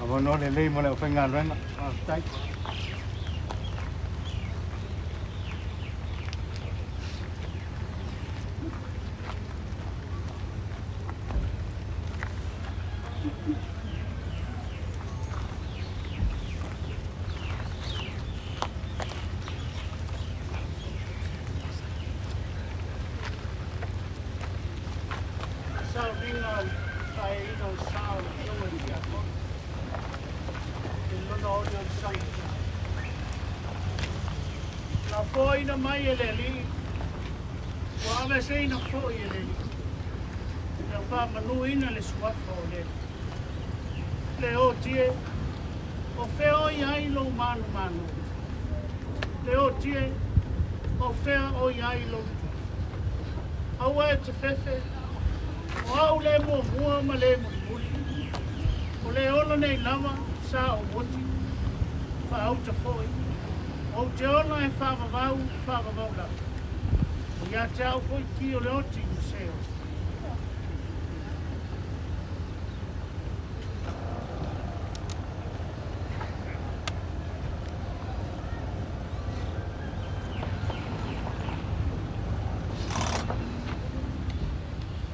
Avanoa lelei mo le aufaigaluega. Faafetai. Sauniga o le faeaina o le sa o le Afioga i le Tiakono i lona oli o le sagi. Na foaina mai e le Alii, ua aveseina foi e le Alii, na faamanuina le suafa o le Alii. Le oti e, o fea o i ai lou manumanu? Le oti e, o fea o i ai lou tupu? Aua e te fefe, o au le muamua ma le mulimuli. O le ola nei lava sa ou oti, faauta foi, ou te ola e faavavau, faavavau lava. O ia te au foi ki o le oti ma se oti.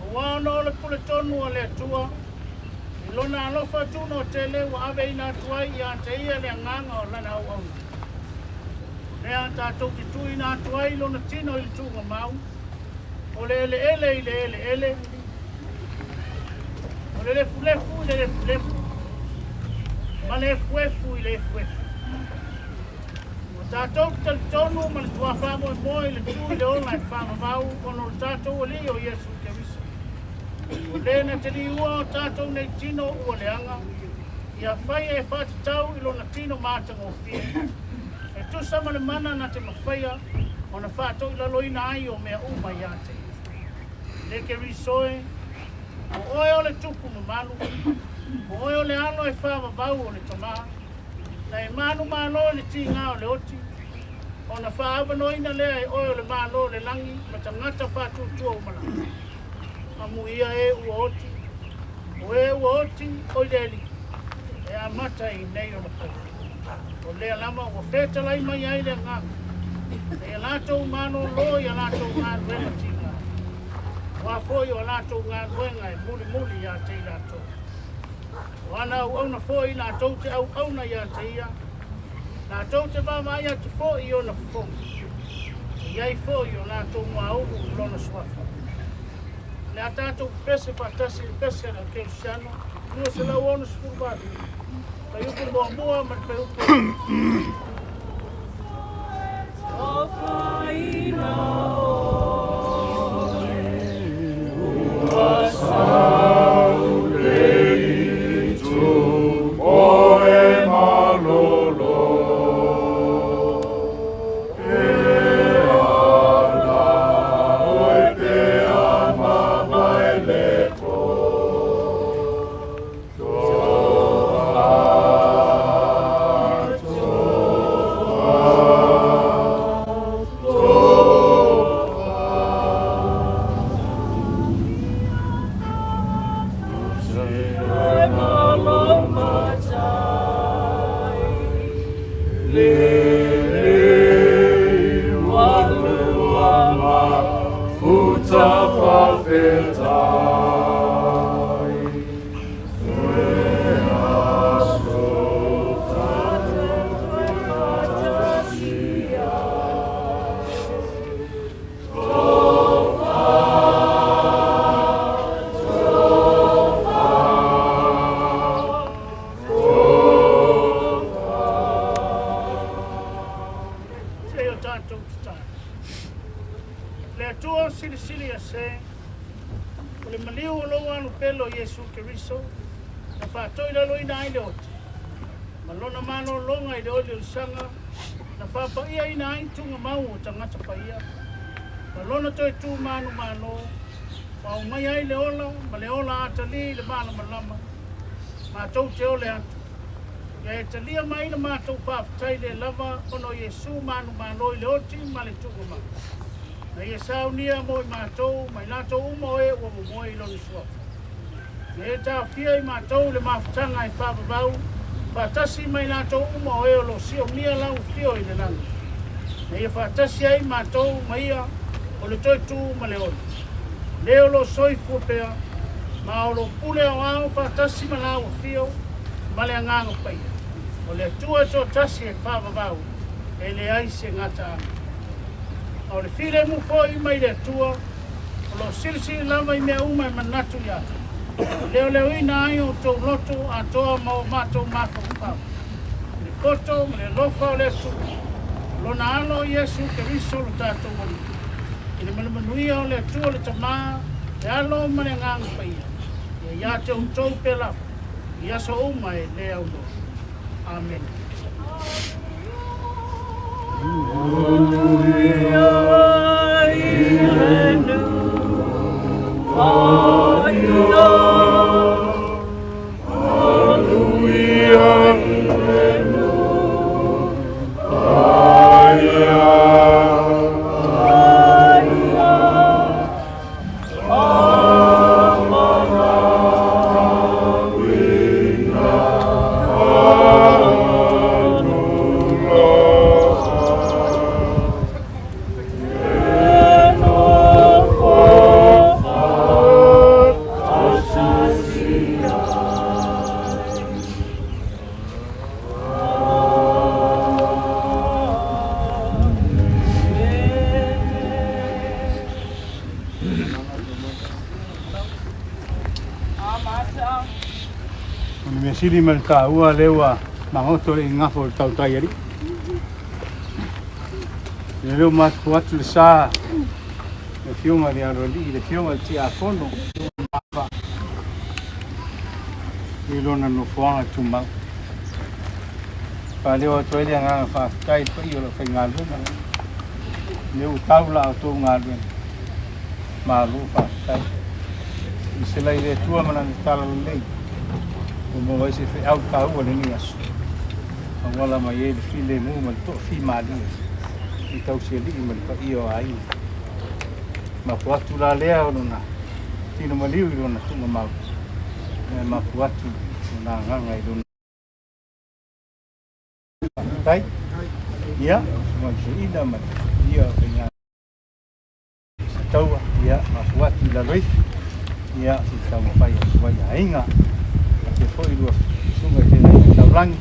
Aua ona o le puletonu a le Atua, i lona alofa tunoatele ua aveina atu ai ia te ia le agaga o lana auauna. Lea tatou te tuuina atu ai lona tino i le tuugamau, o le eleele i le eleele, o le lefulefu i le lefulefu, ma le efuefu i le efuefu. Ua tatou te talitonu ma le tuafaamoemoe i le tu i le ola e faavavau ona o le tatou Alii o Iesu Keriso. O le na te liua o tatou nei tino ua leaga, ia faia e faatatau i lona tino matagofie. E tusa ma le mana na te mafaia ona faatoilaloina ai o mea uma ia te ia. Le Keriso e, o oe o le tupu mamalu, o oe o le alo e faavavau o le tamā, na e manumalo i le tiga o le oti, ona faaavanoaina lea e oe o le malo o le lagi ma tagata faatuatua uma lava. Amuia e ua oti, o e ua oti o i le Alii, e amata i nei ona po. O lea lava ua fetalai mai ai le agaga, e ia latou malōlō i a latou galuega tiga. Aua foi o a latou galuega e mulimuli ia te i latou. O ana auauna foi latou te auauna ia te ia, latou te vaavaai atu foi i ona fofoga. E i ai foi o latou muaulu i lona suafa. O le a tatou pepese faatasi i le pese a le Kerisiano, 268, fuaiupu muamua ma le fuaiupu. Tofaina oe, ua saule i tupo e malolo. E ala oe pea mavae le po. Tofa, tofa, tofa. E malama tai, lele walua ma futa fafetai. E aso tatou faatasia. Tofa, tofa, tofa. Se i o tatou tatalo. Le Atua silisili ese, o le maliu o lou alupele o Iesu Keriso, na faatoilaloina ai le oti, ma lona malōlōga i le oli o le saga, na faapaiaina ai tugamau o tagata paia, ma lona toe tu manumalo, ua aumai ai le ola ma le ola atalī i le malamalama, matou te ole atu. Ia e talia mai le matou faafetai le lava ona o Iesu manumalo i le oti ma le tugamau. Na ia saunia mo i matou ma i latou uma o e ua momoe i lona suafa. Ia e taofia i matou le mafutaga e faavavau Faatasi mai latou uma o e o lo o siomia lau afio i le lagi, ina ia faatasi ai matou ma ia o le toe tu ma le ola, le o lo o soifua pea, ma o lo o pule aoao faatasi ma lau afio ma le Agaga Paia, o le Atua e toatasi e faavavau, e leai se gataaga. A o le filemu foi mai le Atua, o lo o silisili lava i mea uma e manatu i ai, e leoleoina ai outou loto atoa ma o matou mafaufau, i le poto ma le alofa o le Atua, o lona Alo Iesu Keriso lo tatou Alii, i le manumanuia o le Atua le Tama, le Alo ma le Agaga Paia, ia ia te outou pea lava, i aso uma e le aunoa. Amene. O le mea sili ma le taua lea ua magoto le igafo o le tautai alii. Ia lea ua matupu atu le sa le afioga i le Aloalii, le afioga i le Tiakono, i lona nofoaga tumau. Faaleo atu ai le agaga faafetai i le paia o le aufaigaluega. Lea ua tau la outou galuega. Malo faafetai. I se lai le Atua ma lana tala lelei. Ua maua ai se feau taua i lenei aso. Auala mai ai le filemu ma le toafimalie i tausialii ma le paia o aiga. Mapu atu la lea o lona tino maliu i lona tuugamau. E mapu atu lona agaga i lona faafetai. Ia, susuga i toeaina ma le paia o faiga taua, ia, mapu atu i lalo ifo. Ia, se i taumafai atu ai aiga. Faapea foi lua susuga i feagaiga taulagi,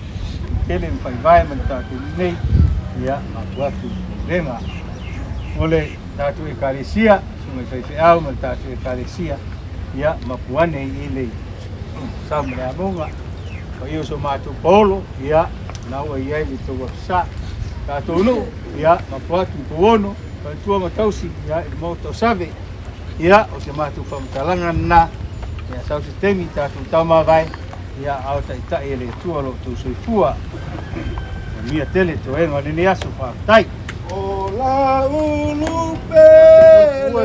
tele ma faivae ma le tatou nei. Ia, mapu atu i pulega. O le tatou ekalesia, susuga i faifeau ma le tatou ekalesia, ia, mapu ane i le sau ma le amoga. Paia o so matou paolo, ia, na ua i ai le tou afisa. Tatou nuu, ia, mapu atu i Puono, faletua ma tausi, ia, i le maota o Save. Ia, o se matou faamatalaga lena, ia, sau se taimi tatou taumavae, ia, ao taitai e le Atua lo outou soifua. Manuia tele toega o lenei aso, faafetai. O la ulu pele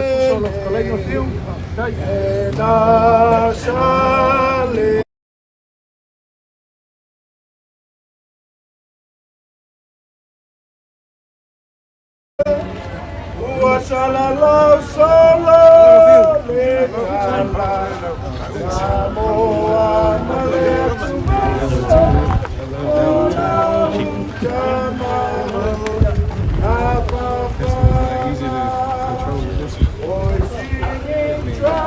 e na sale. Ua salalau solo le tala, Samoa ma le atunuu, o la utama na papa. Oi singing tra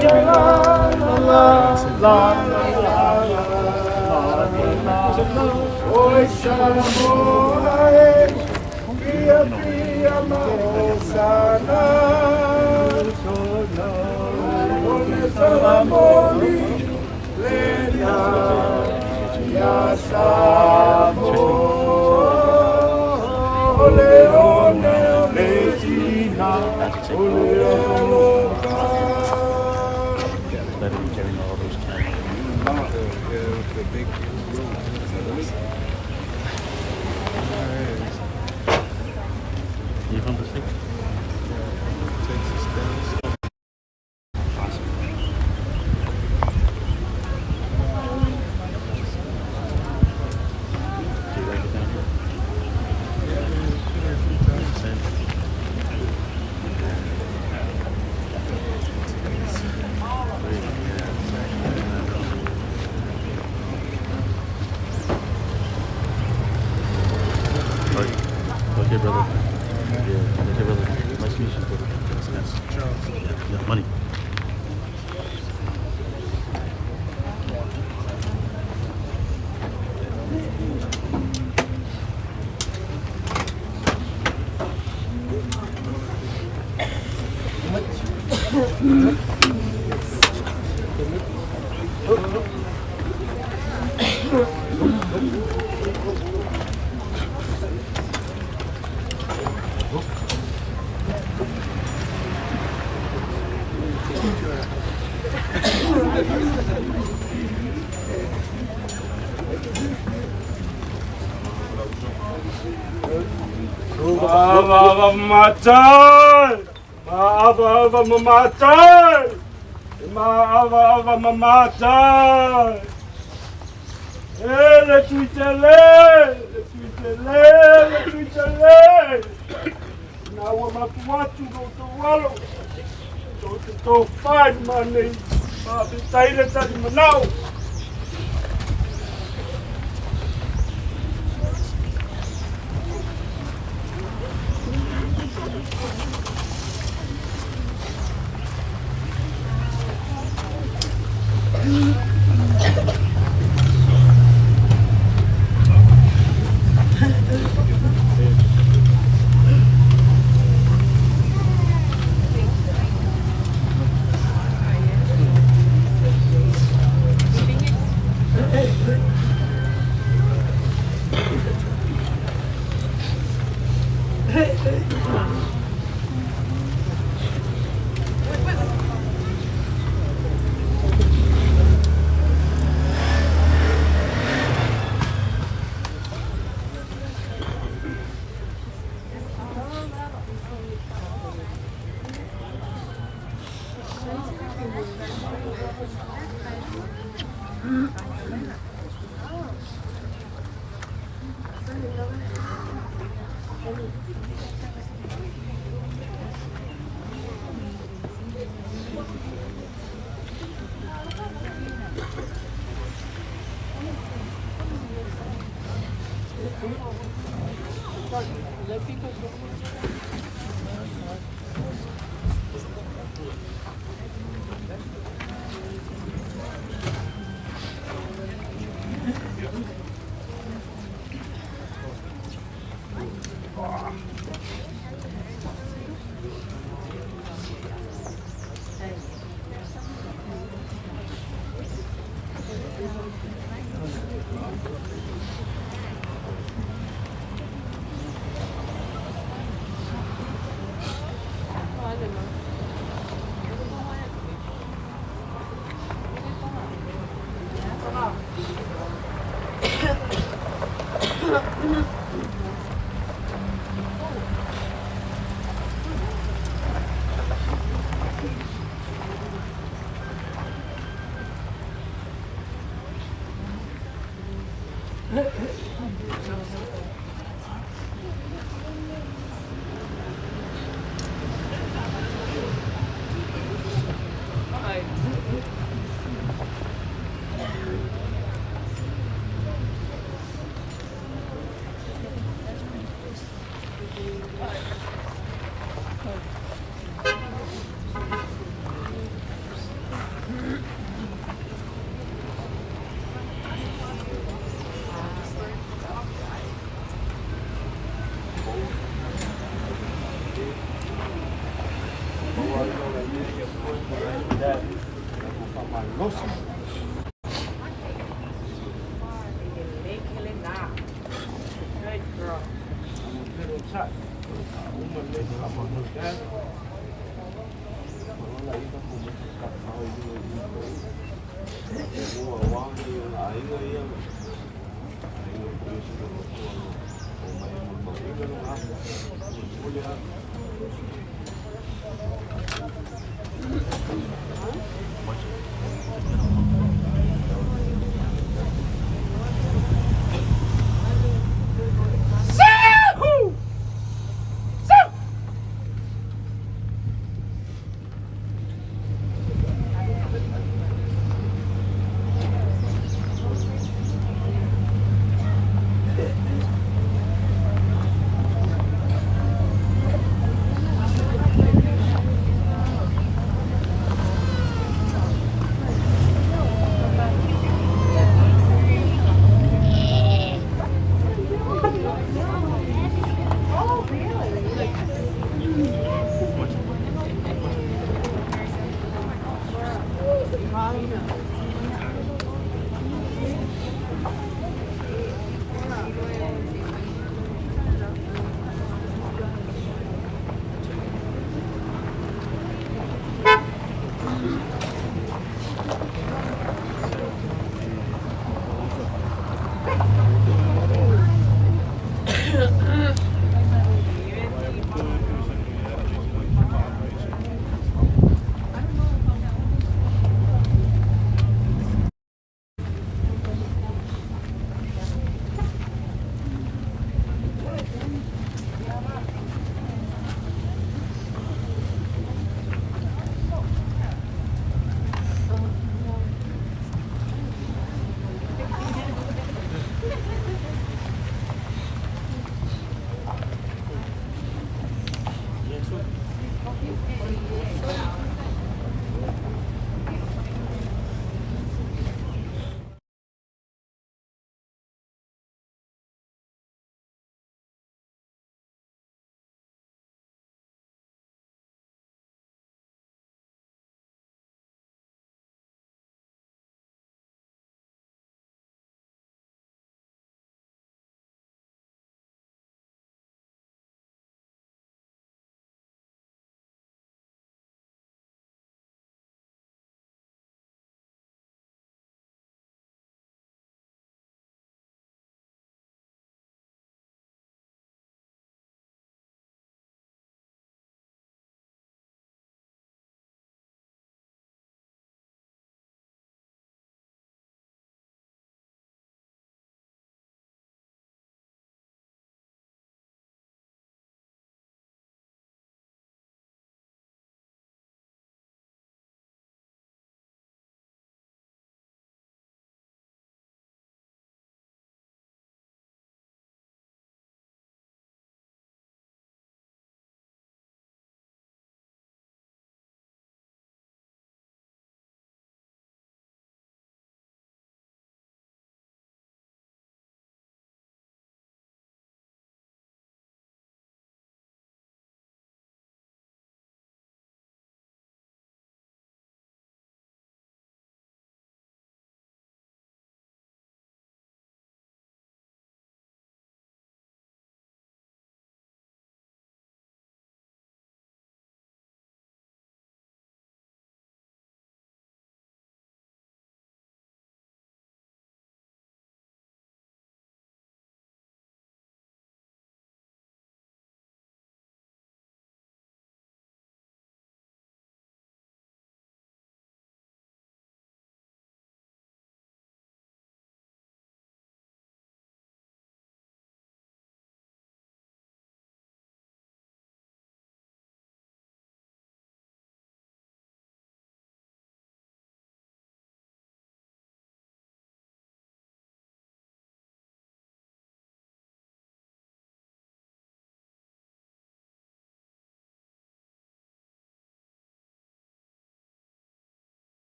la la la la la la. Oi Samoa e, pia pia maosana. O le salamoli le na ia Samoa. O le one o le tina, o le alofa. You from the state? Awesome. Do you like it down here? Same. Matai. Le tuitele, le tuitele, le tuitele. Na ua matuatu no taualo. Tō te tō whai manei. Ma te taire tari manao.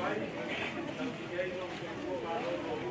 mai, tausi ai lou soifua maloloina.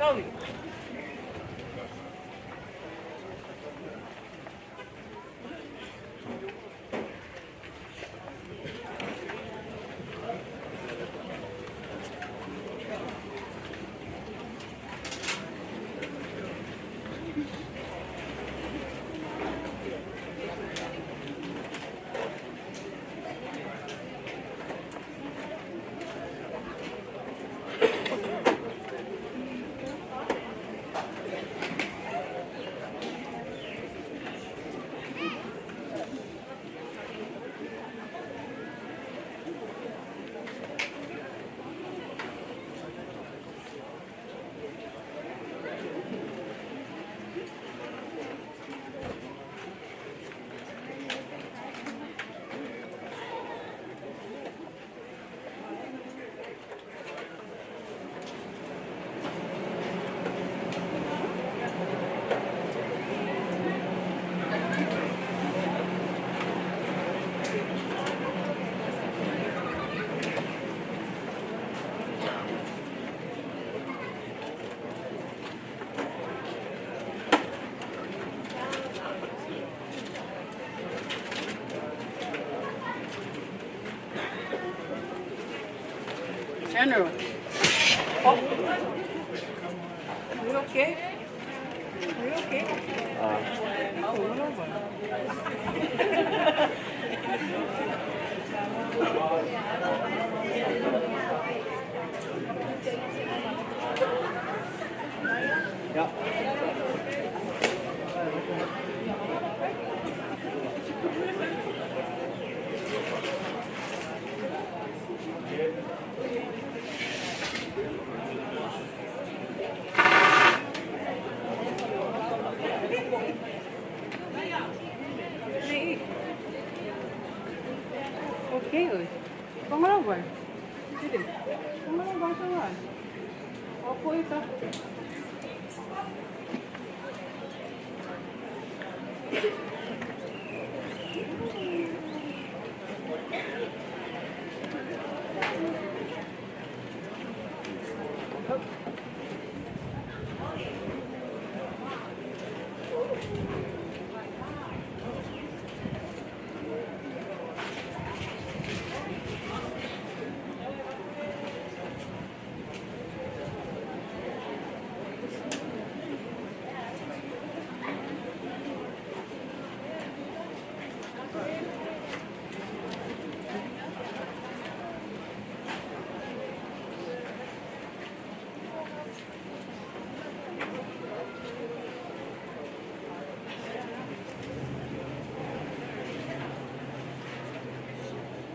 Sorry. General. Oh. Are you okay? Are you okay? Oh, no. Yeah. Okay, oi. Pangalawa. Sige. Pangalawa sa nga. Opo ito.